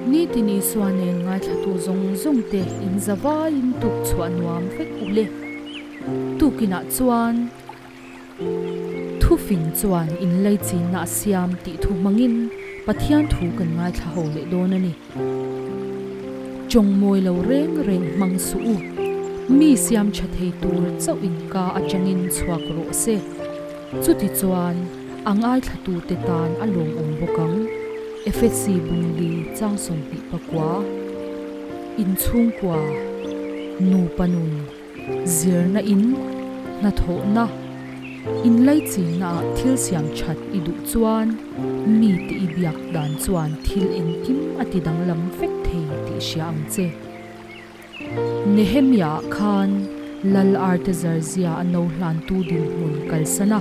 Nitin Isua nen ngaithlatu zawng zawng te in za vaiin tuk chhuah nuam vek u le. Tukinah chuan Thufing chuan inlaichinna a siam tih thu hmangin Pathian thu kan ngaithla ho leh dawn a ni. Chawngmawi lo reng reng hmang suh u. Mi siam tha thei tur chauh in ka atangin chhuak rawh se. Chuti chuan a ngaithlatute tan a lawmawm bawk ang. Efesi Bungli chang 24, Inchhungkua, Nupa nun. Zirna in, hnathawhna, inlaichinna ah thil siam that i duh chuan mite i biak dan chuan thil engkim a ti danglam vek thei tih hria ang che. Nehemia ah khan Lal Artazarzia a no hlantu dinhmun kalsan a,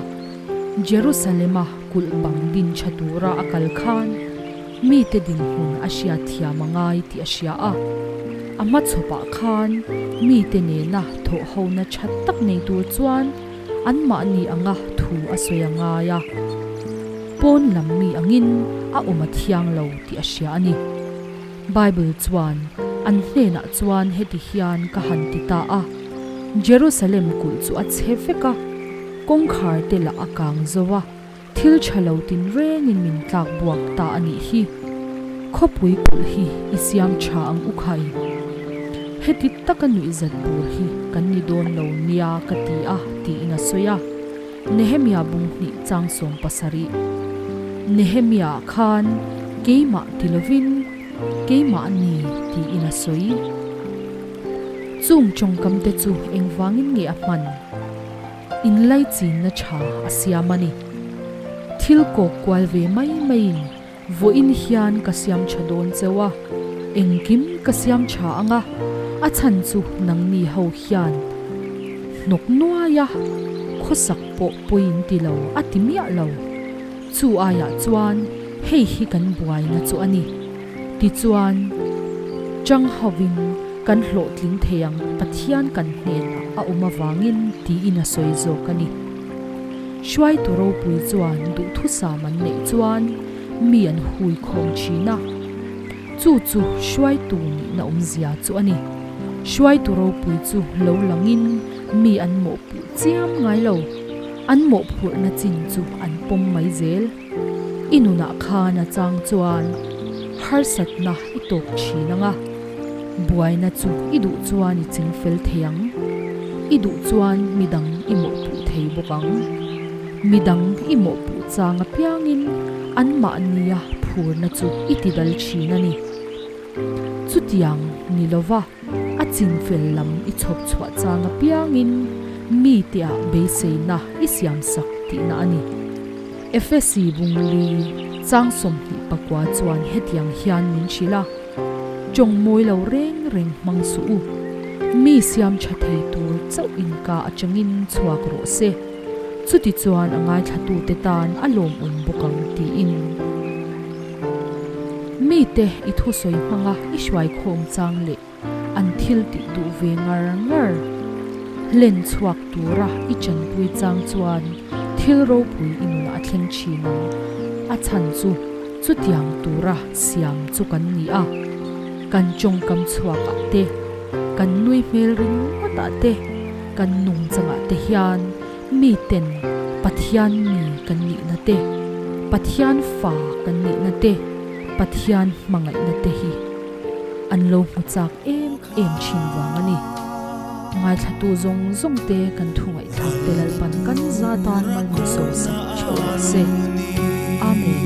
Jerusalem-a kulh bang din tha tura a kal khan mite dinhmun a hriat thiam a ngai tih a hria a. A hmachhawpah khan mite nena thawhhona tha tak nei tur chuan anmahni anga thu a sawi a ngai a. Pawn lam mi angin a awm a thiang lo tih a hria a ni. Bible chuan an hnenah chuan heti hian ka han ti ta a, Jerusalem kulh chu a chhe vek a, kawngkhar te lah a kang zo a, Thil tha lo tin rengin min tlak buak ta a nih hi. Khawpui kulh hi i siam tha ang u khai. Heti taka nuihzat bur hi kan ni dawn lo nia ka ti a tiin a sawi a. Nehemia bung hnih chang 70. Nehemia khan keimah ti lovin keimah ni tiin a sawi. Chung tawngkam te chu engvangin nge a hman? Inlaichinna tha a siam a ni. Thil kawk kual ve mai maiin vawiin hian ka siam tha dawn cheu a, engkim ka siam tha ang a, a chhan chu nangni ho hian hnawk nuai a, khawsak pawh pawiin ti lo a ti miah lo. Chu aiah chuan hei hi kan buaina chu a ni. Tichuan, chang hovin kan hlawhtling thei ang Pathian kan hnenah a awm avangin tiin a sawi zawk a ni. Hruaitu ropui chuan duhthusam an neih chuan mi an hui khawm thin a. Chu chu hruaitu nihna awmzia chu a ni. Hruaitu ropui chu lo langin mi an mawhpuh chiam ngai lo. An mawhphurhna chin chu an pawm mai zel. I nunah khan a chang chuan harsatna i tawk thin ang a, buaina chu i duh chuan i ching fel thei ang, i duh chuan midang i mawhpuh thei bawk ang. Midang i mawhpuh chang apiangin anmahnia phurna chu i ti dal thin a ni. Chutiang ni lova a chinfel lam i chhawp chhuah chang apiangin mite ah beiseina i siamsak tihna a ni. Efesi Bungli chang 24 chuan hetiang hian min hrilh a, Tawng mawi lo reng reng hmang suh u, mi siam tha thei tur chauh inka atangin chhuak rawh se, chuti chuan a ngaithlatute tan a lawmawm bawk ang tiin. Mite i thusawi hmanga i hruaikhawm chang leh An thil tih duh ve ngar ngar. Hlen chhuak tura i chanpui chang chuan thil ropui i nunah a thleng thin ang. A chhan chu chutiang tura siam chu kan ni a. Kan tawngkam chhuakah te, kan nui hmel ringawtah te, kan nungchangah te hian miten Pathian mi kan nihna te, Pathian fa kan nihna te, Pathian hmangaihna te hi An lo hmu chak em em thin vang a ni. Ngaithlatu zawng zawng te kan thu ngaihthlak te Lalpan kan za tan mal min sawi sak theuh rawh se. Amen.